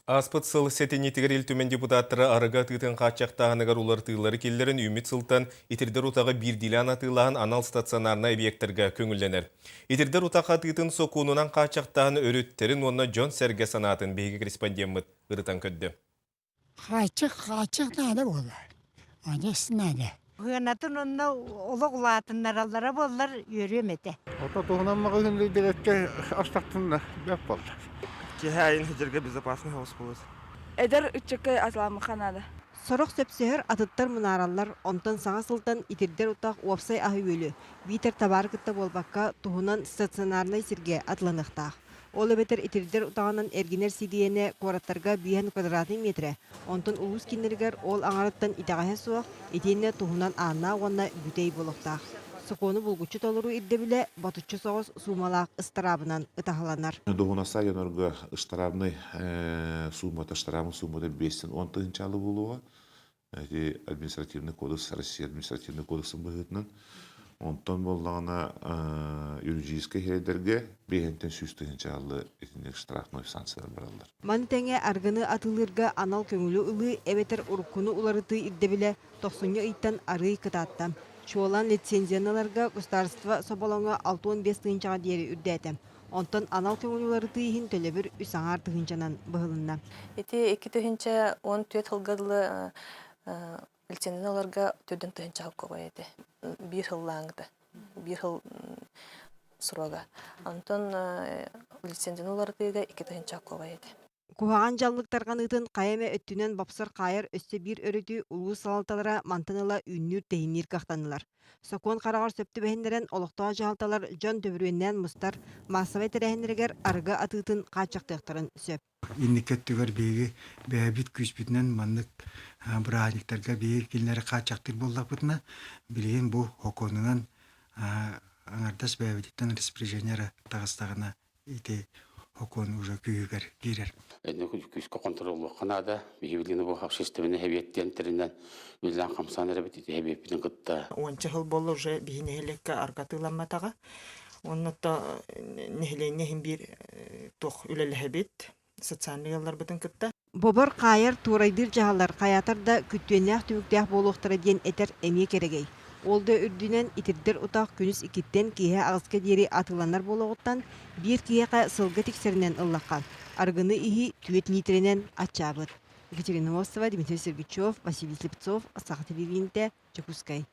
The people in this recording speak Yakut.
Ааспыт сыл сэтинньитигэр Ил Түмэн депутаттара арыгы атыытын хааччахтааһыныгар уларытыылары киллэрэн үүммүт сылтан итирдэр утаҕы биирдиилээн атыылаһан анал стационарнай объектарга көҥүллэнэр. Итирдэр утах атыытын сокуонунан хааччахтааһын өрүттэрин уонна дьон-сэргэ санаатын биһиги корреспондеммыт ырытан көрдө. Хааччах, хааччах наада буолар. Адьас наада. Сыанатын онно олох улаатыннараллара буоллар үөрүөм этэ. Ото туһунан маҕаһыын лидереккэ астахтынна бэп буолла. Киэһэ айын сылдьарга безопасный хаус буолуо. Эдэр ыччакка атыламмыха наада. Сорох сөпсөһөр, атыттар мунаараллар, онтон саҥа сылтан итирдэр утах уопсай аһы-үөлү, биитэр табаары кытта буолбакка, туһунан стационарнай сиргэ атыланыахтаах. Ол эбэтэр итирдэр утаҕынан эргинэр сидиэнэ куораттарга биэһэн квадратный миэтэрэ, онтон улуус кииннэригэр ол аҥарыттан итэҕэһэ суох, итиэннэ туһунан ааннаах уонна бүтэй буолуохтаах. Сокуону булгуччу толоруу ирдэбилэ ботуччу соҕус суумалаах ыстараабынан ытаһаланар. Дуоһунастаах дьоннорго ыштараабынай суумата, штрафын суумата 510 тыһыынчаалы буолуоҕа. Ити административный кодекс, Россия административный кодексын быһыытынан. Онтон буоллаҕына юридическай сирэйдэргэ биэһинтэн 100 тыһыынчаалы итинник штрафной санкциялар бараллар. Маны тэҥэ аргыны атыылыырга анал көҥүлү ылыы эбэтэр уруккуну уларытыы ирдэбилэ тохсунньу ыйтан арыый кытаатта. Чуолаан лицензияны ыларга государство соболоҥо 65 тыһыынчаҕа диэри үрдээтэ. Онтон анал көҥүл уларытыы иһин төлөбүр үс аҥаар тыһыынчанан быһылынна. Ити 2014 сылга дылы лицензияны ыларга төрдүн тыһыынча холкуобай этэ. Биир сыллааҥыта. Биир сыл срога. Онтон лицензияны уларытыыга 2 тыһыынча холкуобай этэ. Куһаҕан дьаллык тарҕаныытын хайа эмэ өттүнэн бопсор-хаайар өссө биир өрүтү улуус салалталара мантан ыла үүннүүр-тэһиинниир кыахтаннылар. Сокуон хараҕар сөп түбэһиннэрэн олохтоох дьаһалталар дьон төбүрүөннээн мустар маассабай тэрээһиннэригэр арыгы атыытын хааччахтыахтарын сөп. Инники өттүгэр биһиги бэйэбит күүспүтүнэн маннык бырааһынньыктарга биһиги кинилэри хааччахтыыр буоллахпытына, билигин бу сокуонунан аҥардас бэйэбититтэн распоряжение эрэ таҕыстаҕына ити сокуон уже күүһүгэр киирэр. Күүскэ контроллуохха наада. Биһиги бу общественный хэбиэттиэн тэринэн үлэлээн хамсаан эрэбит ити хэбиэппитин кытта. Уонча сыл буолла уже биһи нэһилиэккэ аргатыыламматаҕа. Онно нэһилиэнньэ иһин биир туох үлэлэһэбит социальный ыалларбытын кытта. Бобор, хаайар, туорайдыыр дьаһаллар хайаатар да күттүөннээх түмүктээх буолуохтара диэн этэр эмиэ кэрэгэй. Ол да үрдүнэн итирдэр утах күнүс иккиттэн киэһэ аҕыска диэри атыыланар буолуоҕуттан биир киһиэхэ сылга тиксэринэн ыллахха, арыгыны иһии түөрт литрэнэн аччаабыт. Екатерина Мостова, Дмитрий Сергучев, Василий Слепцов, Саха телевидениетэ, Дьокуускай.